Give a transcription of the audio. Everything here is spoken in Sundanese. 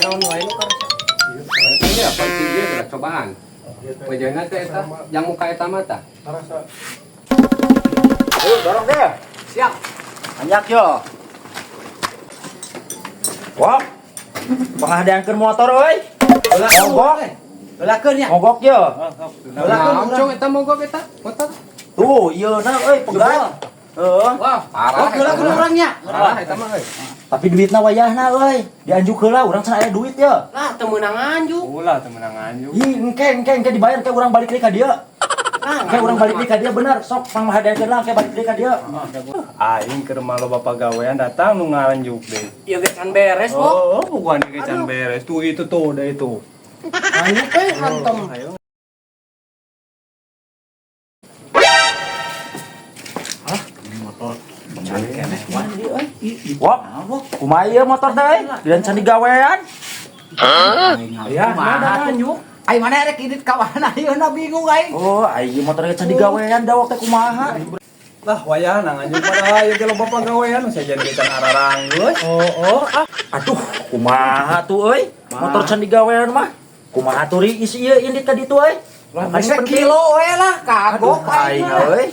Naon wae nu karasa. Iya, apa sih dia geura cobaan. Wajahna teh eta, jang muka eta mata. Ayo dorong deh. Siap. Anjak yo. Wah. Panghadeankeun motor euy. Mogok. Belakeun ya. Mogok yo. Naon, Cung, eta mogok eta motor? Tuh, ieu na euy pegat. Heeh. Wah, parah. Oh, geulakeun urang nya. Parah eta mah euy. Tapi duitna wayahna euy. Dianjuk heula urang can aya duit ya. Lah, teu meunang nganjuk. Ulah teu meunang nganjuk. Ih, engke engke engke dibayar ke urang balik deui ka dieu. Lah, Engke urang balik deui ka dieu bener. Sok panghadeankeun lah engke balik deui ka dieu. Aing ke rumah lo bapak gawean datang nu ngalanjuk deh. Ieu ge can beres, Bok. Oh, bukan ge can beres. Tuh itu tuh udah itu. Nganjuk euy hantem. Ayo. Wah, kumaha ieu motor teh euy? Dan can digawean. Ya, mana nganjuk? Ai mana rek indit ka mana ayeuna bingung aing. Oh, ai motor ge can digawean dawak teh kumaha? Lah wayahna nganjuk pada ieu ge loba pagawean nu sajan ge can araranggeus. Oh, oh, ah. Aduh, kumaha tuh euy? Motor can digawean mah. Kumaha tuh isi ieu indit ka ditu euy? Lah geus kilo we lah kagok Aing aing. euy.